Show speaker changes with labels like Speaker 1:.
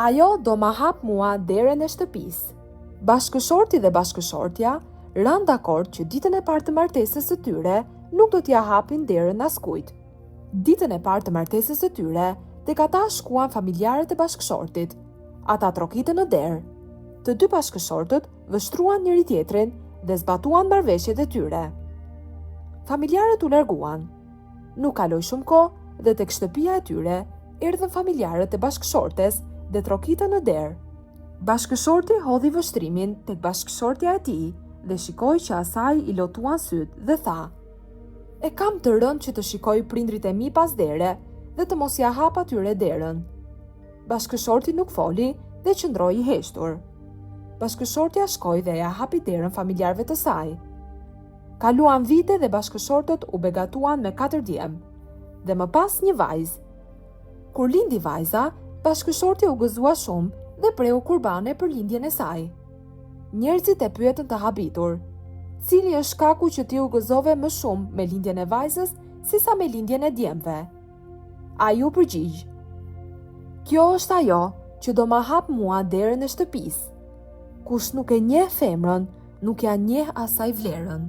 Speaker 1: Ajo do ma hapë mua derën e shtëpisë. Bashkëshorti dhe bashkëshortja ranë dakord që ditën e parë të martesës së tyre nuk do t'ia hapin derën askujt. Ditën e parë të martesës së tyre, tek ata shkuan familjarët e bashkëshortit. Ata trokitën në derë. Të dy bashkëshortët vështruan njëri-tjetrin dhe zbatuan marrëveshjet e tyre. Familjarët u larguan. Nuk kaloi shumë kohë dhe tek shtëpia e tyre erdhën familjarët e bashkëshortes dhe trokitën në derë. Bashkëshorti hodhi vështrimin tek bashkëshortja e tij dhe shikoi që asaj i lotuan sytë dhe tha, E kam të rëndë që të shikoj prindërit e mi pas dere dhe të mos ia hap atyre derën. Bashkëshorti nuk foli dhe qëndroi i heshtur. Bashkëshortja shkoi dhe ia hapi derën familjarëve të saj. Kaluan vite dhe bashkëshortët u begatuan me katër djem dhe më pas një vajzë. Kur lindi vajza, bashkëshorti u gëzua shumë dhe preu kurbane për lindjen e saj. Njerëzit e pyetën të habitur, Cili është shkaku që ti u gëzove më shumë me lindjen e vajzës sesa me lindjen e djemve? Ai u përgjigj, Kjo është ajo që do ma hapë mua derën e shtëpisë. Kush nuk e njeh femrën, nuk ia njeh asaj vlerën.